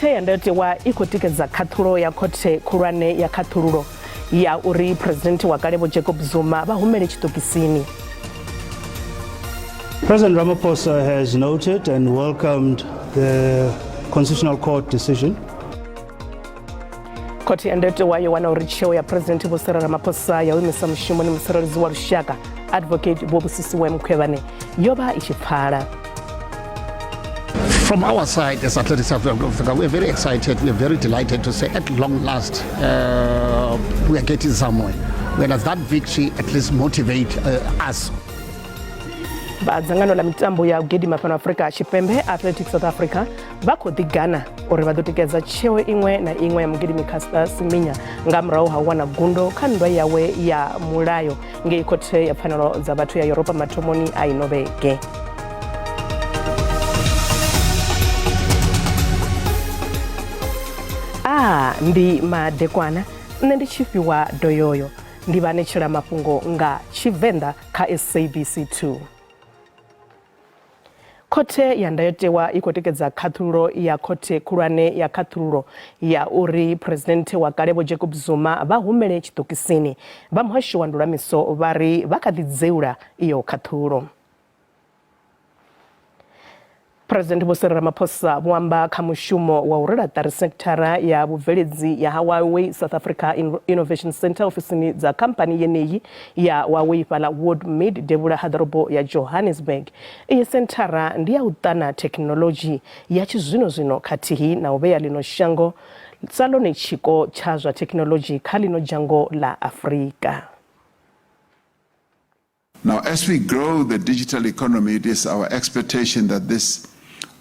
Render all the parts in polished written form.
Khothe ya Ndayotewa i khou tikedza khaṱhulo ya Khothe Khulwane ya Khaṱhululo ya uri Phresidennde wa kale Vho Jacob Zuma vha humele tshiṱokisini. President Ramaphosa has noted and welcomed the Constitutional Court decision. Khothe ya Ndayotewa yo wana uri tsheo ya Phresidennde Vho Cyril Ramaphosa ya u imisa mushumoni mutsireledzi wa lushaka Advocate Vho Busisiwe Mkhwebane yo vha i tshi pfala. From our side as Athletics South Africa, we are very excited, we are very delighted to say at long last we are getting somewhere. Whereas that victory at least motivate us. Vha dzangano ḽa mitambo ya u gidima fhano Afrika Tshipembe Athletics South Africa vha khou ḓigana uri vha ḓo tikedza tsheo iṅwe na iṅwe ya mugidimi Caster Semenya nga murahu ha u wana gundo kha nndwa yawe ya mulayo ngei khothe ya pfanelo dza vhathu ya Yuropa mathomoni a ino vhege. A ndi madekwana nṋe ndi tshifhiwa doyoyo ndi vhanetshela mafhungo nga Tshivenḓa kha SABC 2. Khothe ya Ndayotewa i khou tikedza khaṱhululo ya Khothe Khulwane ya Khaṱhululo ya uri Phresidennde wa kale Vho Jacob Zuma vha humele tshiṱokisini. Vha muhasho wa ndulamiso vha ri vha kha ḓi dzeula iyo khaṱhulo. Phresidennde Vho Cyril Ramaphosa vho amba kha mushumo wa u rwela ṱari sekithara ya vhubveledzi ya ha Huawei South Africa Innovation Centre ofisini dza khamphani yeneyi ya Huawei fhaḽa Woodmead devhula ha ḓorobo ya Johannesburg. Iyi senthara ndi ya u ṱana thekhinoḽodzhi ya tshizwinozwino khathihi na u vhea ḽino shango sa ḽone tshiko tsha zwa thekhinoḽodzhi kha ḽino dzhango ḽa Afrika. Now, as we grow the digital economy, it is our expectation that this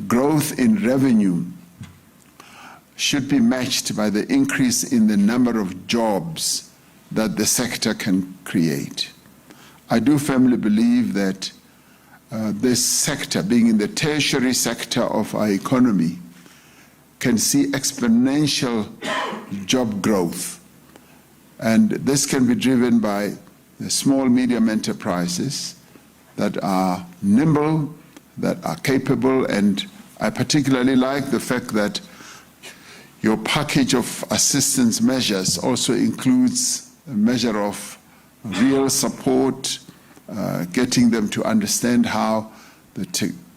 growth in revenue should be matched by the increase in the number of jobs that the sector can create. I do firmly believe that this sector, being in the tertiary sector of our economy, can see exponential job growth. And this can be driven by the small, medium enterprises that are nimble, that are capable, and I particularly like the fact that your package of assistance measures also includes a measure of real support, getting them to understand how the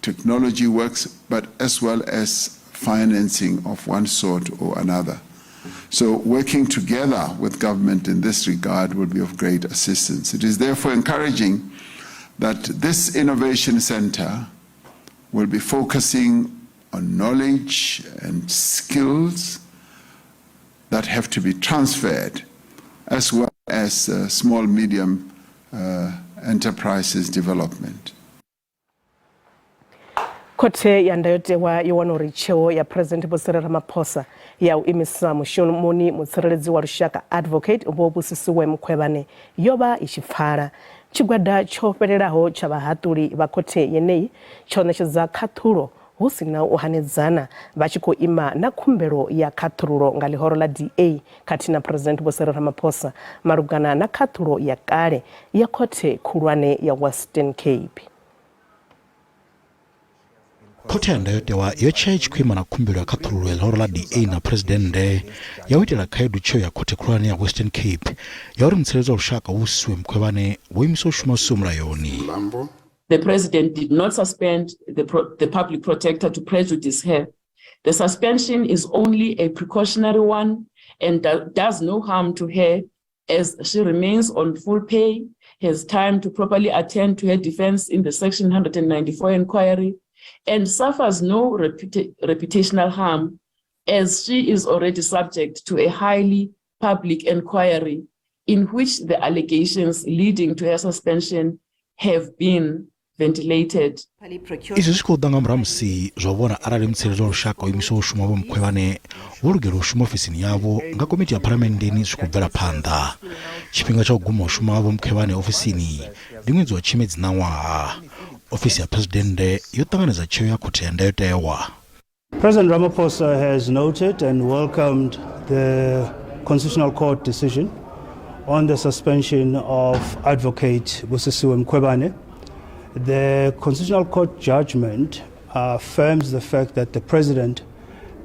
technology works, but as well as financing of one sort or another. So working together with government in this regard will be of great assistance. It is therefore encouraging that this innovation center will be focusing on knowledge and skills that have to be transferred, as well as small, medium enterprises development. Khothe ya Ndayotewa yo wana uri tsheo ya Phresidennde Vho Cyril Ramaphosa ya u imisa mushumoni mutsireledzi wa lushaka Advocate Vho Busisiwe Mkhwebane yo vha i tshi pfala. Tshigwada tsho fhelelaho tsha vhahaṱuli vha khothe yeneyi tsho ṋetshedza khaṱhulo hu si na u hanedzana vha tshi khou ima na khumbelo ya khaṱhululo nga ḽihoro ḽa DA khathihi na Phresidennde Vho Cyril Ramaphosa malugana na khaṱhulo ya kale ya Khothe Khulwane ya Western Cape. Khothe ya Ndayotewa yo tshea i tshi khou ima na khumbelo ya khaṱhululo ya ḽihoro ḽa DA na Phresidennde ya u itela khaedu tsheo ya Khothe Khulwane ya Western Cape ya uri mutsireledzi wa lushaka Vho Busisiwe Mkhwebane vho imiswa u shuma zwi siho mulayoni. The president did not suspend the public protector to prejudice her. The suspension is only a precautionary one and does no harm to her as she remains on full pay, has time to properly attend to her defense in the Section 194 inquiry, and suffers no reputational harm as she is already subject to a highly public inquiry in which the allegations leading to her suspension have been ventilated. Izwi zwi khou ḓa nga murahu musi zwa u vhona arali mutsireledzi wa lushaka o imiswa u shuma Vho Mkhwebane vho lugela u shuma ofisini yavho nga komiti ya phalamenndeni zwi khou bvela phanḓa. Tshifhinga tsha u guma u shuma ha Vho Mkhwebane ofisini ndi ṅwedzi wa Tshimedzi ṋaṅwaha. Ofisi ya Phresidennde yo ṱanganedza tsheo ya Khothe ya Ndayotewa. President Ramaphosa has noted and welcomed the Constitutional Court decision on the suspension of Advocate Busisiwe Mkhwebane. The Constitutional Court judgment affirms the fact that the President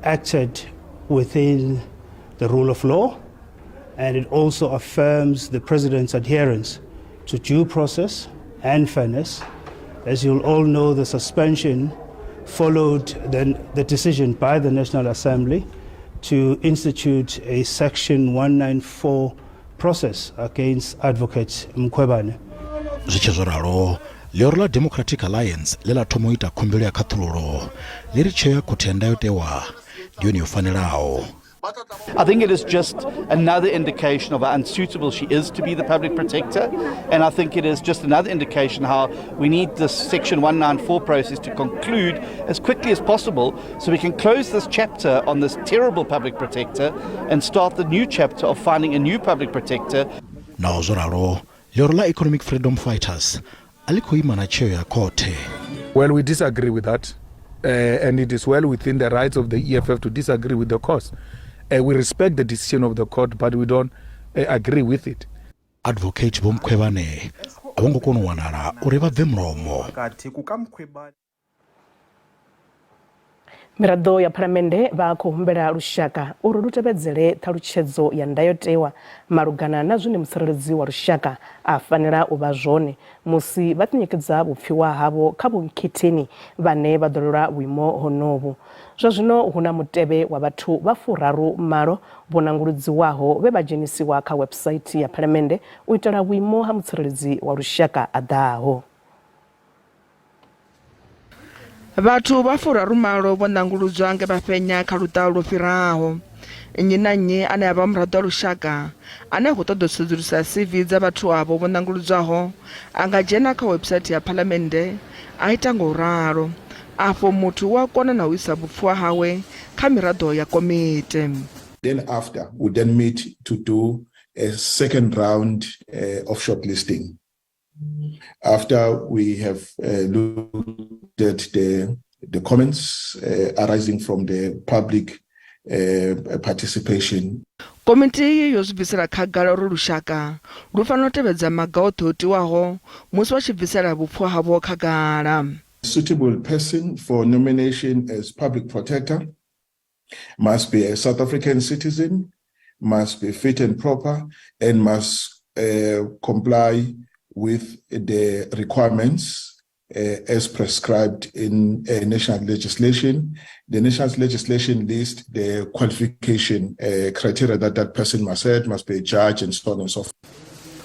acted within the rule of law, and it also affirms the president's adherence to due process and fairness. As you'll all know, the suspension followed the, the decision by the National Assembly to institute a Section 194 process against Advocate Mkhwebane. Zwi tshi zwo ralo, ḽihoro ḽa Democratic Alliance ḽe ḽa thoma u ita khumbelo ya khaṱhululo ḽi ri tsheo ya khothe ya ndayotewa ndi yone yo fanelaho. I think it is just another indication of how unsuitable she is to be the public protector. And I think it is just another indication how we need this Section 194 process to conclude as quickly as possible so we can close this chapter on this terrible public protector and start the new chapter of finding a new public protector. Naho zwo ralo, ḽihoro ḽa Economic Freedom Fighters a ḽi khou ima na tsheo ya khothe. Well, we disagree with that. And it is well within the rights of the EFF to disagree with the court. We respect the decision of the court, but we don't agree with it. Advocate Vho Mkhwebane a vho ngo kona u wanala uri vha bve mulomo. Miraḓo ya Phalamennde vha khou humbela lushaka uri lu tevhedzele ṱhalutshedzo ya ndayotewa malugana na zwine mutsireledzi wa lushaka a fanela u vha zwone musi vha tshi ṋekedza vhupfiwa havho kha vhonkhetheni vhane vha ḓo lwela vhuimo honovhu. Zwa zwino hu na mutevhe wa vhathu vha 30 vho nanguludziwaho vhe vha dzhenisiwa kha website ya Phalamennde u itela vhuimo ha mutsireledzi wa lushaka a ḓaho. Vhathu vha 38 vho nanguludzwa nge vha fhenya kha luṱa lwo fhiraho. Nnyi na nnyi ane a vha muraḓo wa lushaka ane a khou ṱoḓa u sedzulusa CV dza vhathu avho vho nanguludzwaho a nga dzhena kha website ya Phalamennde a ita nga u ralo. Afho muthu u a kona na u isa vhupfiwa hawe kha miraḓo ya komiti. Then after, we then meet to do a second round of shortlisting. After we have looked at the, the comments arising from the public participation. Komiti iyi yo zwi bvisela khagala uri lushaka lu fanela u tevhedza maga oṱhe o tiwaho musi vha tshi bvisela vhupfiwa havho khagala. Suitable person for nomination as public protector must be a South African citizen, must be fit and proper, and must comply with the requirements as prescribed in national legislation. The national legislation lists the qualification criteria that that person must have, must be a judge, and so on and so forth.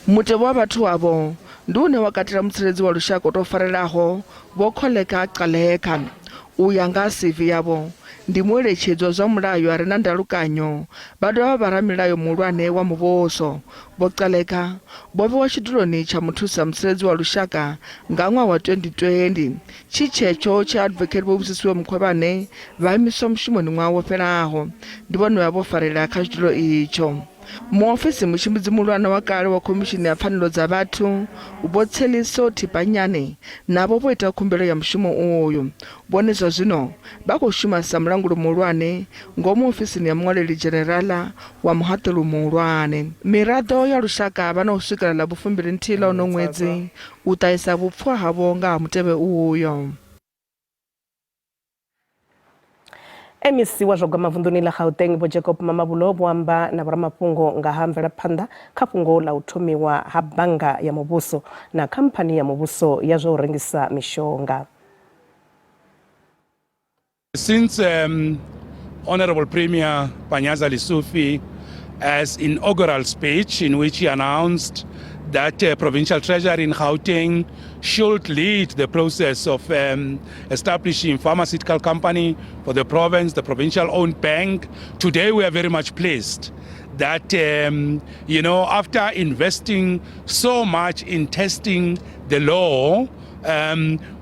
Mutevhe wa vhathu avho ndi une wa katela mutsireledzi wa lushaka u tou farelaho Vho Kholeka Gcaleka. U ya nga ha CV yavho, ndi mueletshedzi wa zwa mulayo a re na ndalukanyo, vha dovha vha vha ramilayo muhulwane wa muvhuso. Vho Gcaleka vho vhewa tshiduloni tsha muthusa mutsireledzi wa lushaka nga ṅwaha wa 2020, tshi tshetsho tshe Advocate Vho Busisiwe Mkhwebane vha imiswa mushumoni ṅwaha wo fhelaho. Ndi vhone vhe vha vho farela kha tshidulo itsho. Muofisi mutshimbidzi muhulwane wa kale wa Khomishini ya Pfanelo dza Vhathu, Vho Tseliso Thipanyane, navho vho ita khumbelo ya mushumo uyu. Vhone zwa zwino vha khou shuma sa mulanguli muhulwane ngomu ofisini ya Muṅwaleli Dzhenerala wa Muhaṱuli Muhulwane. Miraḓo ya lushaka vha na u swikela ḽa vhufumbili-nthihi ḽa uno ṅwedzi u ṱahisa vhupfiwa havho nga ha mutevhe uyo. MEC wa zwa gwama vunḓuni ḽa Gauteng Vho Jacob Mamabolo vho amba na vhoramafhungo nga ha mvelaphanḓa kha fhungo ḽa u thomiwa ha bannga ya muvhuso na khamphani ya muvhuso ya zwa u rengisa mishonga. Since Honorable Premier Panyaza Lesufi as inaugural speech in which he announced that provincial treasury in Gauteng should lead the process of establishing pharmaceutical company for the province, the provincial owned bank. Today we are very much pleased that, after investing so much in testing the law,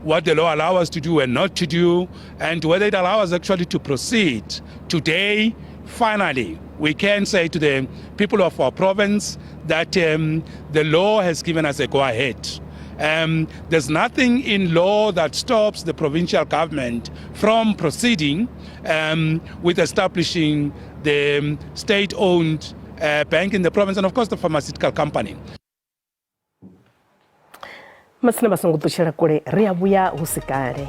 what the law allows us to do and not to do, and whether it allows us actually to proceed. Today, finally, we can say to the people of our province that the law has given us a go-ahead. There's nothing in law that stops the provincial government from proceeding with establishing the state-owned bank in the province and, of course, the pharmaceutical company. Matsina vha songo ṱutshela kule, ri a vhuya hu si kale.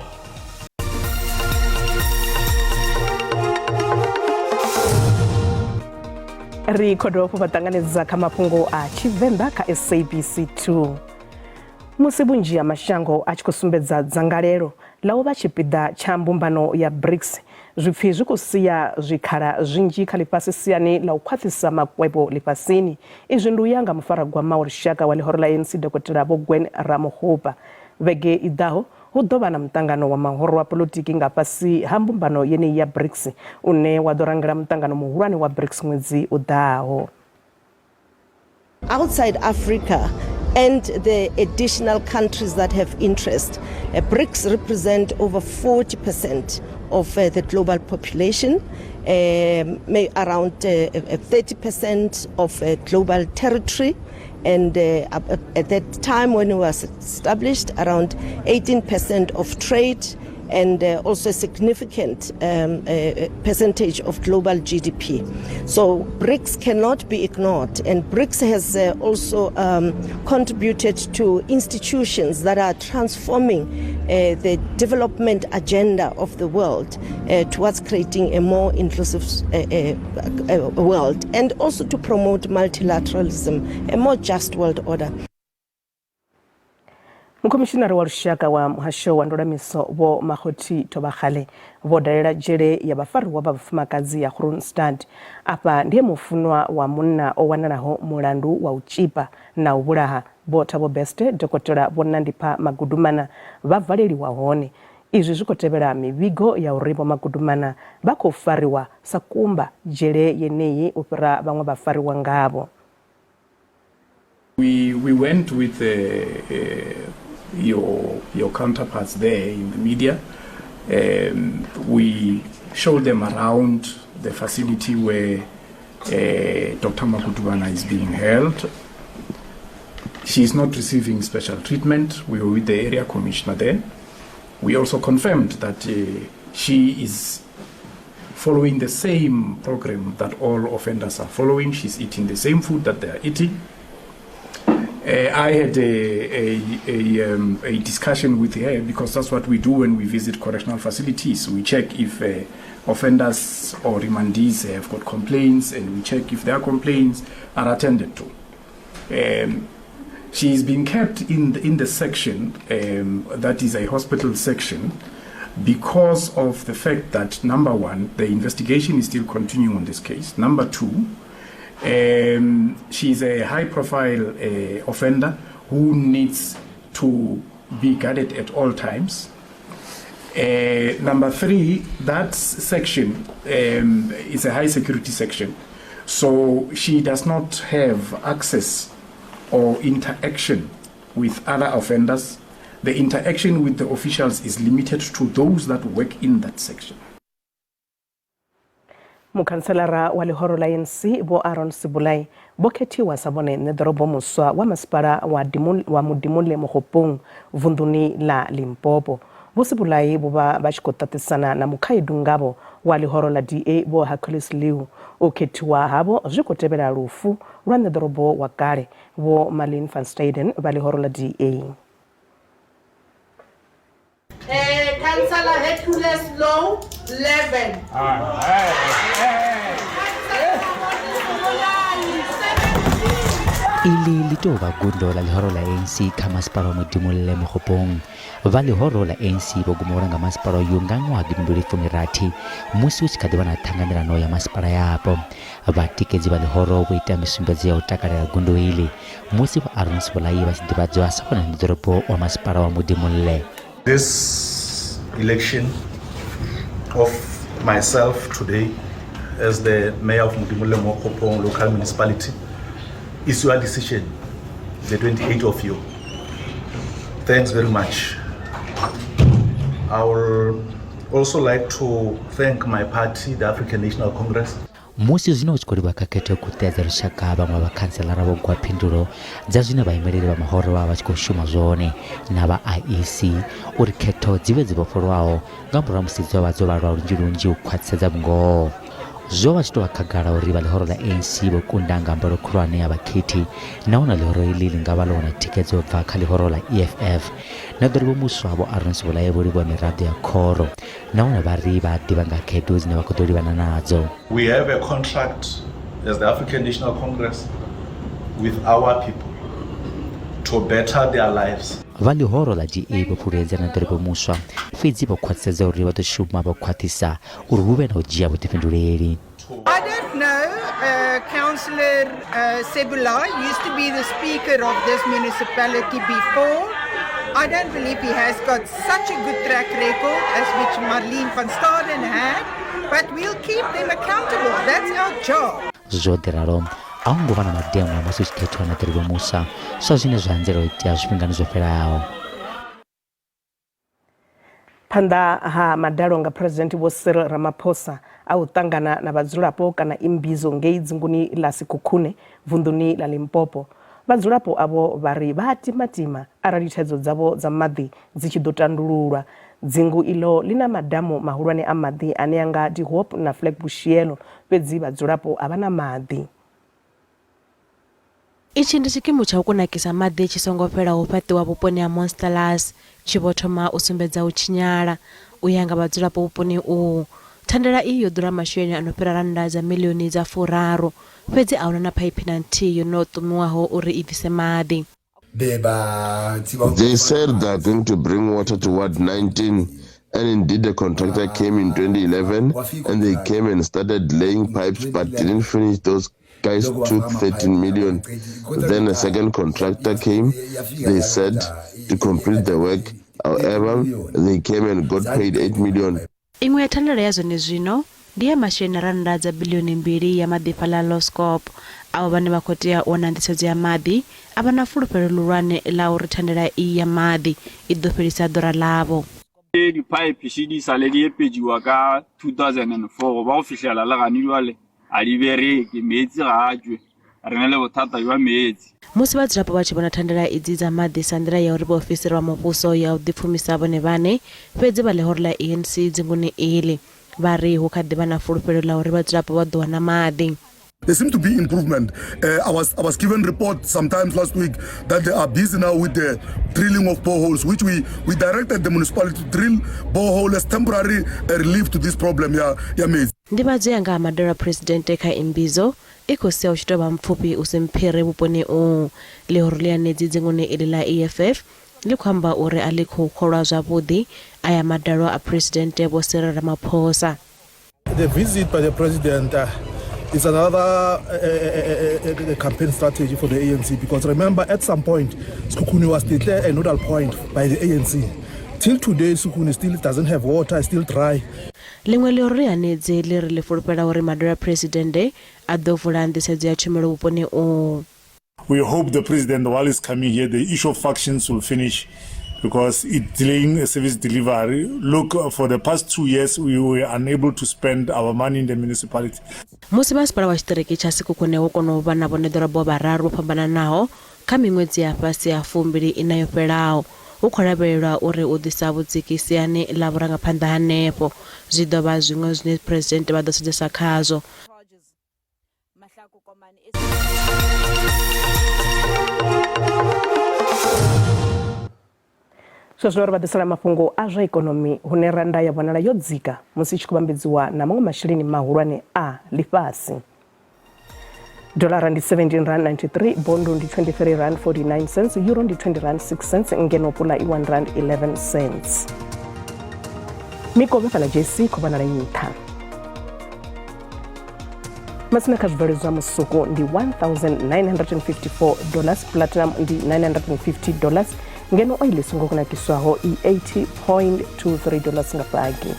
Ri khou dovha hafhu vha ṱanganedza kha mafhungo a Tshivenḓa kha SABC 2. Musi vhunzhi ha mashango a tshi khou sumbedza dzangalelo ḽa u vha tshipiḓa tsha mbumbano ya BRICS, zwipfi zwi khou sia zwikhala zwinzhi kha ḽifhasi siani ḽa u khwaṱhisa makwevho ḽifhasini. Izwi ndi u ya nga mufaragwama wa lushaka wa ḽihoro ḽa ANC Dokotela Vho Gwen Ramokgopa. Vhege i ḓaho, Hu ḓo vha na muṱangano wa mahoro a poḽotiki nga fhasi ha mbumbano yeneyi ya BRICS une wa ḓo rangela muṱangano muhulwane wa BRICS ṅwedzi u ḓaho. Outside Africa and the additional countries that have interest, BRICS represent over 40% of the global population, around 30% of global territory, and at that time when it was established, around 18% of trade and also a significant percentage of global GDP. So BRICS cannot be ignored, and BRICS has also contributed to institutions that are transforming the development agenda of the world towards creating a more inclusive world, and also to promote multilateralism, a more just world order. Mukhomishinari wa lushaka wa muhasho wa ndulamiso Vho Makgothi Thobakgale vho dalela dzhele ya vhafariwa vha vhafumakadzi ya Kroonstad. Afha ndi he mufunwa wa munna o wanalaho mulandu wa u tzhipa na u vhulaha Vho Thabo Bester, Dokotela Vho Nandipha Magudumana vha valeliwa hone. Izwi zwi khou tevhela mivhigo ya uri Vho Magudumana vha khou fariwa sa kumba dzhele yeneyi u fhira vhaṅwe vhafariwa ngavho. We went with your counterparts there in the media. We showed them around the facility where Dr. Magudumana is being held. She is not receiving special treatment. We were with the area commissioner there. We also confirmed that she is following the same program that all offenders are following. She's eating the same food that they are eating. I had a discussion with her because that's what we do when we visit correctional facilities. We check if offenders or remandees have got complaints, and we check if their complaints are attended to. She's been kept in the section, that is a hospital section, because of the fact that, number one, the investigation is still continuing on this case. Number two, she's a high-profile offender who needs to be guarded at all times. Number three, that section is a high security section, so she does not have access or interaction with other offenders. The interaction with the officials is limited to those that work in that section. Mukhantselara wa ḽihoro ḽa ANC Vho Aaron Sibulai vho khethiwa sa vhone ṋeḓorobo muswa wa masipala wa wa Modimolle Mookgophong vunḓuni ḽa Limpopo. Vho Sibulai vho vha vha tshi khou ṱaṱisana na mukhaedu ngavho wa ḽihoro ḽa DA Vho Hercules Leeuw. U khethiwa havho zwi khou tevhela lufu lwa ṋeḓorobo wa kale Vho Marlene van Staden vha ḽihoro ḽa DA. Councillor Hercules Low, 11. Iḽi ḽi tou vha gundo ḽa ḽihoro ḽa ANC kha masipala wa Modimolle Mookgophong. Vha ḽihoro ḽa ANC vho guma u langa masipala uyu nga ṅwaha 2016 musi hu tshi kha ḓi vha na ṱhanganelano ya masipala yapo. Vhatikedzi vha ḽihoro vho ita misumbedzo ya u takalela gundo iḽi musi Vho Aaron Sebolai vha tshi ḓivhadzwa sa vhone ḓorobo wa masipala wa Modimolle. This election of myself today as the mayor of Modimolle Mookgophong local municipality is your decision, the 28 of you. Thanks very much. I will also like to thank my party, the African National Congress. Musi zwino hu tshi khou livha kha khetho ya khuṱea dza lushaka, vhaṅwe vha khantselara vho gwa phindulo dza zwine vhaimeleli vha mahoro vha vha vha tshi khou shuma zwone na vha IEC uri khetho dzi vhe dzi vhofholowaho nga murahu ha musi dzo vha dzo vhalwa lunzhi lunzhi u khwaṱhisedza vhungoho. Zwo vha zwi tou vha khagala uri vha ḽihoro ḽa ANC vho kunda nga mbalo khulwane ya vhakhethi nahone ḽihoro iḽi ḽi nga vha ḽo wana thikhedzo u bva kha ḽihoro ḽa EFF. Na ḓo ri vho muswa Vho Aaron Sibulaye vho livhuwa miraḓo ya khoro nahone vha ri vha a ḓivha nga khaedu dzine vha khou ḓo livhana nadzo. We have a contract as the African National Congress with our people to better their lives. Vha ḽihoro ḽa DA vho fhululedza na ḓorobo muswa, fhedzi vho khwaṱhisedza uri vha ḓo shuma vho khwaṱhisa uri hu vhe na u dzhia vhuḓifhinduleli. I don't know, Councillor Sebula used to be the speaker of this municipality before. I don't believe he has got such a good track record as which Marlene van Staden had, but we'll keep them accountable. That's our job. Zwo ḓi ralo, a hu ngo vha na madeṅwa musi hu tshi khethiwa na ḓorobo muswa, sa zwine zwa anzela u itea zwifhingani zwo fhelaho. Phanḓa ha madalo nga Phresidennde Vho Cyril Ramaphosa a u ṱangana na vhadzulapo kana imbizo ngei dzinguni ḽa Sekhukhune vunḓuni ḽa Limpopo, vhadzulapo avho vha ri vha a timatima arali thaidzo dzavho dza maḓi dzi tshi ḓo tandululwa. Dzingu iḽo ḽi na madamu mahulwane a maḓi ane a nga De Hoop na Flag Boshielo, fhedzi vhadzulapo a vha na maḓi. Itshi ndi tshikimu tsha u kunakisa maḓi tshi songo fhelaho u fhaṱiwa vhuponi ha Monsterlus tshi vho thoma u sumbedza u tshinyala. U ya nga vhadzulapo vhuponi uhu, thandela iyi yo ḓura masheleni a no fhira rannda dza miḽioni dza furaru, fhedzi ahuna na phaiphi na nthihi yo no ṱumiwaho uri i bvise maḓi. They said they are going to bring water to Ward 19, and indeed the contractor came in 2011 and they came and started laying pipes but didn't finish. Those guys took 13 million. Then a second contractor came, they said to complete the work. However, they came and got paid 8 million. Iṅwe ya thandela ya zwenezwino ndi ya masheleni a rannda dza biḽioni mbili ya maḓi fhaḽa Loskop. Avho vhane vha khou tea u wana nḓisedzo ya maḓi a vha na fulufhelo ḽihulwane ḽa uri thandela iyi ya maḓi i ḓo fhelisa ḓora ḽavho. Diphaephe še di sale di epetšiwa ka 2004 ba go fihlela le gane jwale a di bereke, meetse ga a tšwe, re na le bothata jwa meetse. Musi vhadzulapo vha tshi vhona thandela idzi dza maḓi sa nḓila ya uri vhaofisiri vha muvhuso ya u ḓipfumisa vhone vhaṋe, fhedzi vha ḽihoro ḽa ANC dzinguni iḽi vha ri hu kha ḓi vha na fulufhelo ḽa uri vhadzulapo vha ḓo wana maḓi. There seems to be improvement. I was I was given report sometimes last week that they are busy now with the drilling of boreholes, which we we directed the municipality to drill borehole as temporary relief to this problem. Yeah, yeah, maize. Nḓivhadzo ya nga ha madalo a Phresidennde kha Imbizo i khou sia u tshi tou vha mupfufhi u si mphire vhuponi uhu. Ḽihoro ḽihanedzi dzinguni iḽi ḽa EFF ḽi khou amba uri a ḽi khou kholwa zwavhuḓi aya madalo a Phresidennde Vho Cyril Ramaphosa. The visit by the president is another campaign strategy for the ANC because remember at some point Sekhukhune was declared a nodal point by the ANC. Till today Sekhukhune still doesn't have water, it's still dry. Ḽiṅwe ḽihoro ḽihanedzi ḽi ri ḽi fulufhela uri madalo a Phresidennde a ḓo vula nḓisedzo ya tshumelo vhuponi uhu. We hope the president while he's coming here the issue of factions will finish because it's delaying service delivery. Look, for the past 2 years we were unable to spend our money in the municipality. Musi masipala wa tshiṱiriki tsha Sekhukhune wo kona u vha na vhoneḓorobo vhararu vho fhambananaho kha miṅwedzi ya fhasi ha fumbili ina yo fhelaho, hu khou lavhelelwa uri u ḓisa vhudziki siani ḽa vhurangaphanḓa hanefho zwi ḓo vha zwiṅwe zwine Phresidennde vha ḓo sedzesa khazwo. Zwa zwino ri vha ḓisela mafhungo a zwa ikonomi hune rannda ya vhonala yo dzika musi i tshi khou vhambedziwa na maṅwe masheleni mahulwane a ḽifhasi. Dolara ndi 17 rand 93, bondo ndi 23 rand 49 cents, euro ndi 20 rand 6 cents, ngeno pula i 1 rand 11 cents. Mikovhe fhaḽa JC khou vhonala i nṱha. Matsina kha zwibveledzwa zwa musuku ndi 1954 dollars, platinum ndi 950 dollars, ngeno oil i songo kunakiswaho i 80.23 dollars nga fagi.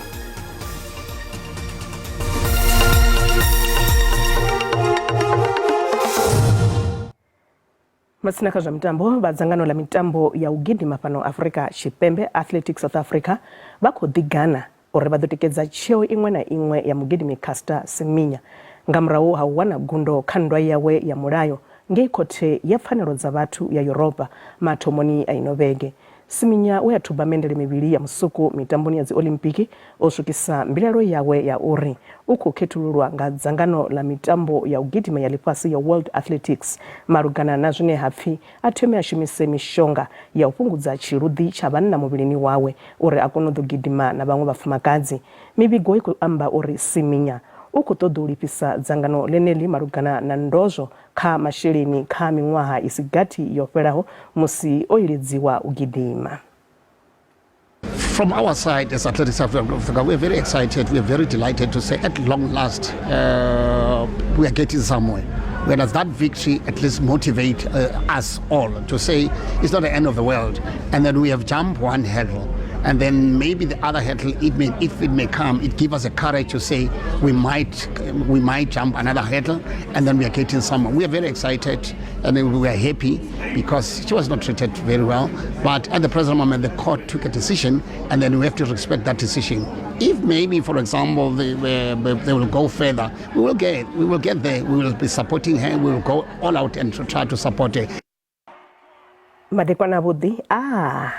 Matsina kha zwa mitambo, vha dzangano ḽa mitambo ya u gidima fhano Afrika Tshipembe Athletics South Africa vha khou ḓigana uri vha ḓo tikedza tsheo iṅwe na iṅwe ya mugidimi Caster Semenya nga murahu ha u wana gundo kha nndwa yawe ya mulayo ngei Khothe ya Pfanelo dza Vhathu ya Yuropa mathomoni a ino vhege. Semenya we a thuba mendele mivhili ya musuku mitamboni ya Dziolimpiki o swikisa mbilaelo yawe ya uri u khou khethululwa nga dzangano ḽa mitambo ya u gidima ya ḽifhasi ya World Athletics malugana na zwine ha pfi a thome a shumise mishonga ya u fhungudza tshiluḓi tsha vhanna muvhilini wawe uri a kone u ḓo gidima na vhaṅwe vhafumakadzi. Mivhigo i khou amba uri Semenya u khou ṱoḓa u lifhisa dzangano ḽeneḽi malugana na ndozwo kha masheleni kha miṅwaha i si gathi yo fhelaho musi o iledziwa u gidima. From our side as Athletics South Africa, we are very excited, we are very delighted to say at long last we are getting somewhere. Whereas that victory at least motivate us all to say it's not the end of the world. And then we have jumped one hurdle. And then maybe the other hurdle, it may, if it may come, it gives us a courage to say we might, we might jump another hurdle, and then we are getting somewhere. We are very excited and we are happy because she was not treated very well. But at the present moment, the court took a decision, and then we have to respect that decision. If maybe, for example, they, they will go further, we will get, we will get there. We will be supporting her. We will go all out and try to support her. Madekwana avhuḓi ah.